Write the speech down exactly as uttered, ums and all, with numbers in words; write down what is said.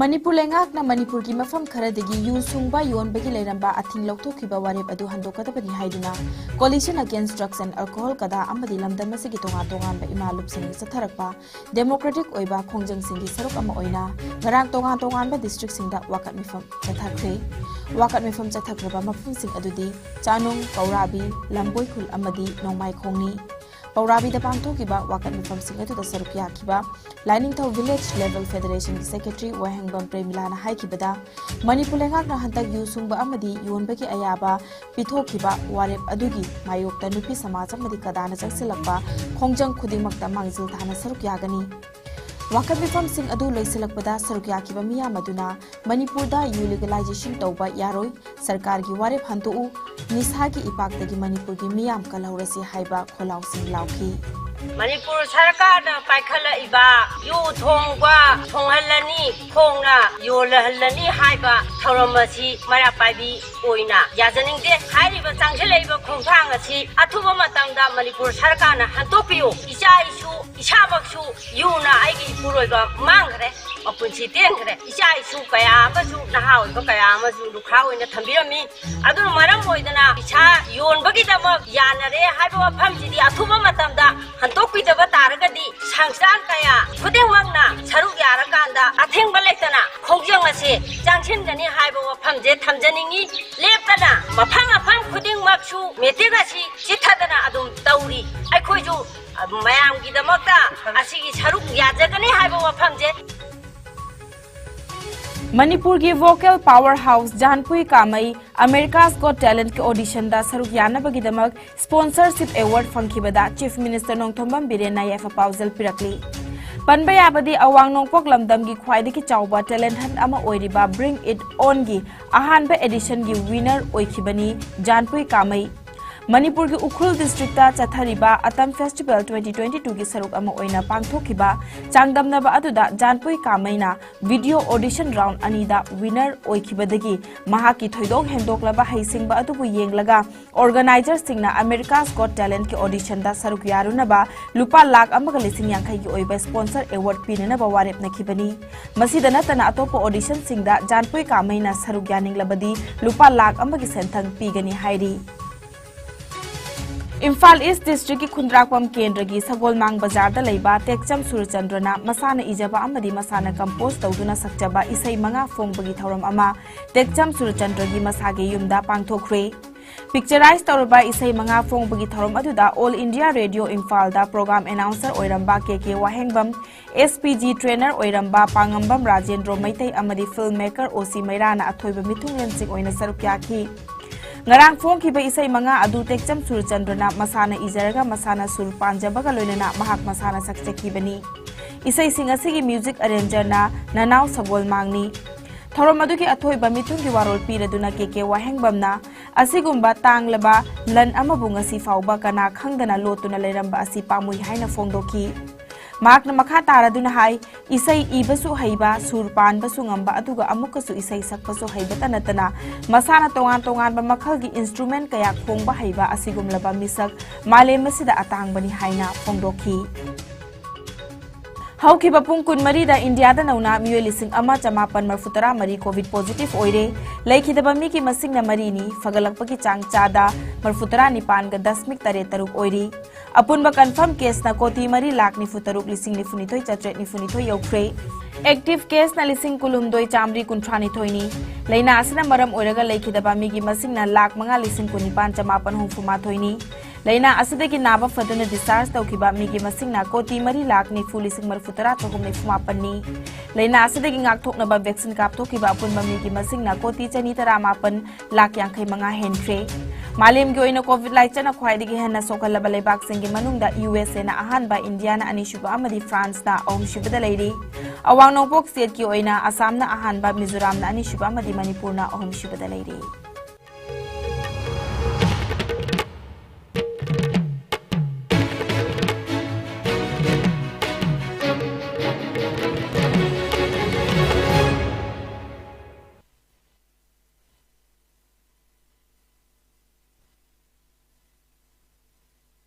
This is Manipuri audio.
ꯃꯅꯤꯄꯨꯔ ꯂꯩꯉꯥꯛꯅ ꯃꯅꯤꯄꯨꯔꯒꯤ ꯃꯐꯝ ꯈꯔꯗꯒꯤ ꯌꯨ ꯁꯨꯡꯕ ꯌꯣꯟꯕꯒꯤ ꯂꯩꯔꯝꯕ ꯑꯊꯤꯡ ꯂꯧꯊꯣꯛꯈꯤꯕ ꯋꯥꯔꯦꯞ ꯑꯗꯨ ꯍꯟꯗꯣꯛꯀꯗꯕꯅꯤ ꯍꯥꯏꯗꯨꯅ Coalition Against Drugs and Alcohol, ꯀꯗꯥ ꯑꯃꯗꯤ ꯂꯝꯗꯝ ꯑꯁꯤꯒꯤ ꯇꯣꯉꯥꯟ ꯇꯣꯉꯥꯟꯕ ꯏꯃꯥ ꯂꯨꯞꯁꯤꯡꯅ ꯆꯠꯊꯔꯛꯄ democratic ꯑꯣꯏꯕ ꯈꯣꯡꯖꯪꯁꯤꯡꯒꯤ ꯁꯔꯨꯛ ꯑꯃ ꯑꯣꯏꯅ ꯉꯔꯥꯡ ꯇꯣꯉꯥꯟ ꯇꯣꯉꯥꯟꯕ districtꯁꯤꯡꯗ ꯋꯥꯀꯠ ꯃꯤꯐꯝ ꯆꯠꯊꯈ꯭ꯔꯦ꯫ ꯋꯥꯀꯠ ꯃꯤꯐꯝ ꯆꯠꯊꯈ꯭ꯔꯕ ꯃꯐꯝꯁꯤꯡ ꯑꯗꯨꯗꯤ ꯆꯥꯅꯨꯡ, ꯄꯧꯔꯥꯕꯤ, ꯂꯝꯕꯣꯏꯈꯨꯜ ꯑꯃꯗꯤ ꯅꯣꯡꯃꯥꯏꯈꯣꯡꯅꯤ꯫ ꯄꯧꯔꯥꯕꯤꯗ ꯄꯥꯡꯊꯣꯛꯈꯤꯕ ꯋꯥꯀꯠ ꯃꯤꯐꯝꯁꯤꯡ ꯑꯗꯨꯗ ꯁꯔꯨꯛ ꯌꯥꯈꯤꯕ ꯂꯥꯏꯅꯤꯡꯊꯧ Village Level Federationꯒꯤ secretary ꯋꯥꯍꯦꯡꯕꯝ ꯄ꯭ꯔꯦꯃꯤꯂꯥꯅ ꯍꯥꯏꯈꯤꯕꯗ, ꯃꯅꯤꯄꯨꯔ ꯂꯩꯉꯥꯛꯅ ꯍꯟꯗꯛ ꯌꯨ ꯁꯨꯡꯕ ꯑꯃꯗꯤ ꯌꯣꯟꯕꯒꯤ ꯑꯌꯥꯕ ꯄꯤꯊꯣꯛꯈꯤꯕ ꯋꯥꯔꯦꯞ ꯑꯗꯨꯒꯤ ꯃꯥꯌꯣꯛꯇ ꯅꯨꯄꯤ ꯁꯃꯥꯖ ꯑꯃꯗꯤ ꯀꯗꯥꯅ ꯆꯪꯁꯤꯜꯂꯛꯄ ꯈꯣꯡꯖꯪ ꯈꯨꯗꯤꯡꯃꯛꯇ ꯃꯥꯡꯖꯤꯜ ꯊꯥꯅ ꯁꯔꯨꯛ ꯌꯥꯒꯅꯤ꯫ ꯋꯥꯀꯠ ꯃꯤꯐꯝꯁꯤꯡ ꯑꯗꯨ ꯂꯣꯏꯁꯤꯜꯂꯛꯄꯗ ꯁꯔꯨꯛ ꯌꯥꯈꯤꯕ ꯃꯤꯌꯥꯝ ꯑꯗꯨꯅ ꯃꯅꯤꯄꯨꯔꯗ ꯌꯨ legalization ꯇꯧꯕ ꯌꯥꯔꯣꯏ, ꯁꯔꯀꯥꯔꯒꯤ ꯋꯥꯔꯦꯞ ꯍꯟꯗꯣꯛꯎ, ꯅꯤꯁꯥꯒꯤ ꯏꯄꯥꯛꯇꯒꯤ ꯃꯅꯤꯄꯨꯔꯒꯤ ꯃꯤꯌꯥꯝ ꯀꯜꯍꯧꯔꯁꯤ ꯍꯥꯏꯕ ꯈꯣꯜꯂꯥꯎꯁꯤꯡ ꯂꯥꯎꯈꯤ꯫ ꯃꯅꯤꯄꯨꯔ ꯁꯔꯀꯥꯔꯅ ꯄꯥꯏꯈꯠꯂꯛꯏꯕ ꯌꯨ ꯊꯣꯡꯕ ꯊꯣꯡꯍꯜꯂꯅꯤ, ꯈꯣꯡꯅ ꯌꯣꯜꯍꯜꯂꯅꯤ ꯍꯥꯏꯕ ꯊꯧꯔꯝ ꯑꯁꯤ ꯃꯩꯔꯥ ꯄꯥꯏꯕꯤ ꯑꯣꯏꯅ ꯌꯥꯖꯅꯤꯡꯗꯦ꯫ ꯍꯥꯏꯔꯤꯕ ꯆꯪꯁꯤꯜꯂꯛꯏꯕ ꯈꯣꯡꯊꯥꯡ ꯑꯁꯤ ꯑꯊꯨꯕ ꯃꯇꯝꯗ ꯃꯅꯤꯄꯨꯔ ꯁꯔꯀꯥꯔꯅ ꯍꯟꯗꯣꯛꯄꯤꯌꯨ꯫ ꯏꯆꯥ ꯏꯁꯨ ꯏꯁꯥꯃꯛꯁꯨ ꯌꯨꯅ ꯑꯩꯒꯤ ꯏꯄꯨꯔꯣꯏꯕ ꯃꯥꯡꯈ꯭ꯔꯦ, ꯃꯄꯨꯟꯁꯤ ꯇꯦꯟꯈ꯭ꯔꯦ꯫ ꯏꯆꯥ ꯏꯁꯨ ꯀꯌꯥ ꯑꯃꯁꯨ, ꯅꯍꯥ ꯑꯣꯏꯕ ꯀꯌꯥ ꯑꯃꯁꯨ ꯂꯨꯈ꯭ꯔꯥ ꯑꯣꯏꯅ ꯊꯝꯕꯤꯔꯝꯃꯤ꯫ ꯑꯗꯨꯅ ꯃꯔꯝ ꯑꯣꯏꯗꯅ ꯄꯩꯁꯥ ꯌꯣꯟꯕꯒꯤꯗꯃꯛ ꯌꯥꯅꯔꯦ ꯍꯥꯏꯕ ꯋꯥꯐꯝꯁꯤꯗꯤ ꯑꯊꯨꯕ ꯃꯇꯝꯗ ꯍꯟꯗꯣꯛꯄꯤꯗꯕ ꯇꯥꯔꯒꯗꯤ ꯁꯪꯁꯊꯥꯟ ꯀꯌꯥ ꯈꯨꯗꯤꯡꯃꯛꯅ ꯁꯔꯨꯛ ꯌꯥꯔꯀꯥꯟꯗ ꯑꯊꯤꯡꯕ ꯂꯩꯇꯅ ꯈꯣꯡꯖꯪ ꯑꯁꯤ ꯆꯪꯁꯤꯟꯒꯅꯤ ꯍꯥꯏꯕ ꯋꯥꯐꯝꯁꯦ ꯊꯝꯖꯅꯤꯡꯉꯤ꯫ ꯂꯦꯞꯇꯅ ꯃꯐꯝ ꯃꯐꯝ ꯈꯨꯗꯤꯡꯃꯛꯁꯨ meeting ꯑꯁꯤ ꯆꯤꯠꯊꯗꯅ ꯑꯗꯨꯝ ꯇꯧꯔꯤ꯫ ꯑꯩꯈꯣꯏꯁꯨ ꯃꯌꯥꯝꯒꯤꯗꯃꯛꯇ ꯑꯁꯤꯒꯤ ꯁꯔꯨꯛ ꯌꯥꯖꯒꯅꯤ ꯍꯥꯏꯕ ꯋꯥꯐꯝꯁꯦ꯫ ꯃꯅꯤꯄꯨꯔꯒꯤ vocal power house ꯖꯥꯟꯄꯨꯏ ꯀꯥꯃꯩ America's Got Talentꯀꯤ auditionꯗ ꯁꯔꯨꯛ ꯌꯥꯅꯕꯒꯤꯗꯃꯛ sponsorship award ꯐꯪꯈꯤꯕꯗ Chief Minister Nongthombam ꯕꯤꯔꯦꯟꯅ ꯌꯥꯏꯐ ꯄꯥꯎꯖꯦꯜ ꯄꯤꯔꯛꯂꯤ꯫ ꯄꯟꯕ ꯌꯥꯕꯗꯤ ꯑꯋꯥꯡ ꯅꯣꯡꯄꯣꯛ ꯂꯝꯗꯝꯒꯤ ꯈ꯭ꯋꯥꯏꯗꯒꯤ ꯆꯥꯎꯕ talent hunt ꯑꯃ ꯑꯣꯏꯔꯤꯕ Bring It Onꯒꯤ ꯑꯍꯥꯟꯕ editionꯒꯤ winner ꯑꯣꯏꯈꯤꯕꯅꯤ ꯖꯥꯟꯄꯨꯏ ꯀꯥꯃꯩ꯫ ꯃꯅꯤꯄꯨꯔꯒꯤ ꯎꯈ꯭ꯔꯨꯜ ꯗꯤꯁꯇ꯭ꯔꯤꯛꯇ ꯆꯠꯊꯔꯤꯕ ꯑꯇꯝ ꯐꯦꯁꯇꯤꯚꯦꯜ twenty twenty twoꯒꯤ ꯁꯔꯨꯛ ꯑꯃ ꯑꯣꯏꯅ ꯄꯥꯡꯊꯣꯛꯈꯤꯕ ꯆꯥꯡꯗꯝꯅꯕ ꯑꯗꯨꯗ ꯖꯥꯟꯄꯨꯏ ꯀꯥꯃꯩꯅ video audition round ꯑꯅꯤꯗ winner ꯑꯣꯏꯈꯤꯕꯗꯒꯤ ꯃꯍꯥꯛꯀꯤ ꯊꯣꯏꯗꯣꯛ ꯍꯦꯟꯗꯣꯛꯂꯕ ꯍꯩꯁꯤꯡꯕ ꯑꯗꯨꯕꯨ ꯌꯦꯡꯂꯒ organizerꯁꯤꯡꯅ America's Got Talentꯀꯤ auditionꯗ ꯁꯔꯨꯛ ꯌꯥꯔꯨꯅꯕ ꯂꯨꯄꯥ ꯂꯥꯈ ꯑꯃꯒ ꯂꯤꯁꯤꯡ ꯌꯥꯡꯈꯩꯒꯤ ꯑꯣꯏꯕ sponsor award ꯄꯤꯅꯅꯕ ꯋꯥꯔꯦꯞꯅꯈꯤꯕꯅꯤ꯫ ꯃꯁꯤꯗ ꯅꯠꯇꯅ ꯑꯇꯣꯞꯄ auditionꯁꯤꯡꯗ ꯖꯥꯟꯄꯨꯏ ꯀꯥꯃꯩꯅ ꯁꯔꯨꯛ ꯌꯥꯅꯤꯡꯂꯕꯗꯤ ꯂꯨꯄꯥ ꯂꯥꯈ ꯑꯃꯒꯤ ꯁꯦꯟꯊꯪ ꯄꯤꯒꯅꯤ ꯍꯥꯏꯔꯤ꯫ ꯏꯝꯐꯥꯜ ꯏꯁ ꯗꯤꯁꯇ꯭ꯔꯤꯛꯀꯤ ꯈꯨꯟꯗ꯭ꯔꯥꯛꯄꯝ ꯀꯦꯟꯗ꯭ꯔꯒꯤ ꯁꯒꯣꯜꯃꯥꯡ ꯕꯖꯥꯔꯗ ꯂꯩꯕ ꯇꯦꯛꯆꯝ ꯁꯨꯔꯆꯟꯗ꯭ꯔꯅ ꯃꯁꯥꯅ ꯏꯖꯕ ꯑꯃꯗꯤ ꯃꯁꯥꯅ compose ꯇꯧꯗꯨꯅ ꯁꯛꯆꯕ ꯏꯁꯩ ꯃꯉꯥ ꯐꯣꯡꯕꯒꯤ ꯊꯧꯔꯝ ꯑꯃ ꯇꯦꯛꯆꯝ ꯁꯨꯔꯆꯟꯗ꯭ꯔꯒꯤ ꯃꯁꯥꯒꯤ ꯌꯨꯝꯗ ꯄꯥꯡꯊꯣꯛꯈ꯭ꯔꯦ꯫ Pictureize ꯇꯧꯔꯕ ꯏꯁꯩ ꯃꯉꯥ ꯐꯣꯡꯕꯒꯤ ꯊꯧꯔꯝ ꯑꯗꯨꯗ All India Radio ꯏꯝꯐꯥꯜꯗ program announcer ꯑꯣꯏꯔꯝꯕ ꯀꯦ ꯀꯦ ꯋꯥꯍꯦꯡꯕꯝ, S P G trainer ꯑꯣꯏꯔꯝꯕ ꯄꯥꯉꯝꯕꯝ ꯔꯥꯖꯦꯟꯗ꯭ꯔꯣ ꯃꯩꯇꯩ ꯑꯃꯗꯤ film maker ꯑꯣ ꯁꯤ ꯃꯩꯔꯥꯅ ꯑꯊꯣꯏꯕ ꯃꯤꯊꯨꯡꯂꯦꯟꯁꯤꯡ ꯑꯣꯏꯅ ꯁꯔꯨꯛ ꯌꯥꯈꯤ꯫ ꯉꯔꯥꯡ ꯐꯣꯡꯈꯤꯕ ꯏꯁꯩ ꯃꯉꯥ ꯑꯗꯨ ꯇꯦꯛꯆꯝ ꯁꯨꯔꯆꯟꯗ꯭ꯔꯅ ꯃꯁꯥꯅ ꯏꯖꯔꯒ ꯃꯁꯥꯅ ꯁꯨꯔ ꯄꯥꯟꯖꯕꯒ ꯂꯣꯏꯅꯅ ꯃꯍꯥꯛ ꯃꯁꯥꯅ ꯁꯛꯆꯈꯤꯕꯅꯤ꯫ ꯏꯁꯩꯁꯤꯡ ꯑꯁꯤꯒꯤ music arrangerꯅ ꯅꯅꯥꯎ ꯁꯒꯣꯜꯃꯥꯡꯅꯤ꯫ ꯊꯧꯔꯝ ꯑꯗꯨꯒꯤ ꯑꯊꯣꯏꯕ ꯃꯤꯊꯨꯡꯒꯤ ꯋꯥꯔꯣꯜ ꯄꯤꯔꯗꯨꯅ ꯀꯦ ꯀꯦ ꯋꯥꯍꯦꯡꯕꯝꯅ ꯑꯁꯤꯒꯨꯝꯕ ꯇꯥꯡꯂꯕ ꯂꯟ ꯑꯃꯕꯨ ꯉꯁꯤ ꯐꯥꯎꯕ ꯀꯅꯥ ꯈꯪꯗꯅ ꯂꯣꯠꯇꯨꯅ ꯂꯩꯔꯝꯕ ꯑꯁꯤ ꯄꯥꯝꯃꯨꯏ ꯍꯥꯏꯅ ꯐꯣꯡꯗꯣꯛꯈꯤ꯫ ꯃꯍꯥꯛꯅ ꯃꯈꯥ ꯇꯥꯔꯗꯨꯅ ꯍꯥꯏ, ꯏꯁꯩ ꯏꯕꯁꯨ ꯍꯩꯕ, ꯁꯨꯔ ꯄꯥꯟꯕꯁꯨ ꯉꯝꯕ, ꯑꯗꯨꯒ ꯑꯃꯨꯛꯀꯁꯨ ꯏꯁꯩ ꯁꯛꯄꯁꯨ ꯍꯩꯕꯇ ꯅꯠꯇꯅ ꯃꯁꯥꯅ ꯇꯣꯉꯥꯟ ꯇꯣꯉꯥꯟꯕ ꯃꯈꯜꯒꯤ instrument ꯀꯌꯥ ꯈꯣꯡꯕ ꯍꯩꯕ ꯑꯁꯤꯒꯨꯝꯂꯕ ꯃꯤꯁꯛ ꯃꯥꯂꯦꯝ ꯑꯁꯤꯗ ꯑꯇꯥꯡꯕꯅꯤ ꯍꯥꯏꯅ ꯐꯣꯡꯗꯣꯛꯈꯤ꯫ ꯍꯧꯈꯤꯕ ꯄꯨꯡ ꯀꯨꯟꯃꯔꯤꯗ ꯏꯟꯗꯤꯌꯥꯗ ꯅꯧꯅ ꯃꯤꯑꯣꯏ ꯂꯤꯁꯤꯡ ꯑꯃ ꯆꯃꯥꯄꯟ ꯃꯔꯤꯐꯨ ꯇꯔꯥ ꯃꯔꯤ COVID positive ꯑꯣꯏꯔꯦ꯫ ꯂꯩꯈꯤꯗꯕ ꯃꯤꯒꯤ ꯃꯁꯤꯡꯅ ꯃꯔꯤꯅꯤ꯫ ꯐꯒꯠꯂꯛꯄꯒꯤ ꯆꯥꯡ ꯆꯥꯗ ꯃꯔꯤꯐꯨ ꯇꯔꯥ ꯅꯤꯄꯥꯟꯒ ꯗꯁꯃꯤꯛ ꯇꯔꯦꯠ ꯇꯔꯨꯛ ꯑꯣꯏꯔꯤ꯫ ꯑꯄꯨꯟꯕ confirm caseꯅ ꯀꯣꯇꯤ ꯃꯔꯤ ꯂꯥꯈ ꯅꯤꯐꯨ ꯇꯔꯨꯛ ꯂꯤꯁꯤꯡ ꯅꯤꯐꯨ ꯅꯤꯊꯣꯏ ꯆꯥꯇ꯭ꯔꯦꯠ ꯅꯤꯐꯨ ꯅꯤꯊꯣꯏ ꯌꯧꯈ꯭ꯔꯦ꯫ Active caseꯅ ꯂꯤꯁꯤꯡ ꯀꯨꯟꯍꯨꯝꯗꯣꯏ ꯆꯥꯃꯔꯤ ꯀꯨꯟꯊ꯭ꯔꯥ ꯅꯤꯊꯣꯏꯅꯤ꯫ ꯂꯥꯏꯅꯥ ꯑꯁꯤꯅ ꯃꯔꯝ ꯑꯣꯏꯔꯒ ꯂꯩꯈꯤꯗꯕ ꯃꯤꯒꯤ ꯃꯁꯤꯡꯅ ꯂꯥꯈ ꯃꯉꯥ ꯂꯤꯁꯤꯡ ꯀꯨꯟꯅꯤꯄꯥꯟ ꯆꯃꯥꯄꯟ ꯍꯨꯝꯐꯨ ꯃꯥꯊꯣꯏꯅꯤ꯫ ꯂꯥꯏꯅꯥ ꯑꯁꯤꯗꯒꯤ ꯅꯥꯕ ꯐꯗꯨꯅ discharge ꯇꯧꯈꯤꯕ ꯃꯤꯒꯤ ꯃꯁꯤꯡꯅ ꯀꯣꯇꯤ ꯃꯔꯤ ꯂꯥꯈ ꯅꯤꯐꯨ ꯂꯤꯁꯤꯡ ꯃꯔꯤꯐꯨ ꯇꯔꯥ ꯆꯍꯨꯝ ꯅꯤꯐꯨ ꯃꯥꯄꯟꯅꯤ꯫ ꯂꯥꯏꯅꯥ ꯑꯁꯤꯗꯒꯤ ꯉꯥꯛꯊꯣꯛꯅꯕ vaccine ꯀꯥꯞꯊꯣꯛꯈꯤꯕ ꯑꯄꯨꯟꯕ ꯃꯤꯒꯤ ꯃꯁꯤꯡꯅ ꯀꯣꯇꯤ ꯆꯅꯤ ꯇꯔꯥ ꯃꯥꯄꯟ ꯂꯥꯈ ꯌꯥꯡꯈꯩ ꯃꯉꯥ ꯍꯦꯟꯈ꯭ꯔꯦ꯫ ꯃꯥꯂꯦꯝꯒꯤ ꯑꯣꯏꯅ COVID ꯂꯥꯏꯆꯠꯅ ꯈ꯭ꯋꯥꯏꯗꯒꯤ ꯍꯦꯟꯅ ꯁꯣꯛꯍꯜꯂꯕ ꯂꯩꯕꯥꯛꯁꯤꯡꯒꯤ ꯃꯅꯨꯡꯗ USAꯅ ꯑꯍꯥꯟꯕ, ꯏꯟꯗꯤꯌꯥꯅ ꯑꯅꯤꯁꯨꯕ ꯑꯃꯗꯤ ꯐ꯭ꯔꯥꯟꯁꯅ ꯑꯍꯨꯝꯁꯨꯕꯗ ꯂꯩꯔꯤ꯫ ꯑꯋꯥꯡ ꯅꯣꯡꯄꯣꯛ stateꯀꯤ ꯑꯣꯏꯅ ꯑꯁꯥꯝꯅ ꯑꯍꯥꯟꯕ, ꯃꯤꯖꯣꯔꯥꯝꯅ ꯑꯅꯤꯁꯨꯕ ꯑꯃꯗꯤ ꯃꯅꯤꯄꯨꯔꯅ ꯑꯍꯨꯝꯁꯨꯕꯗ ꯂꯩꯔꯤ꯫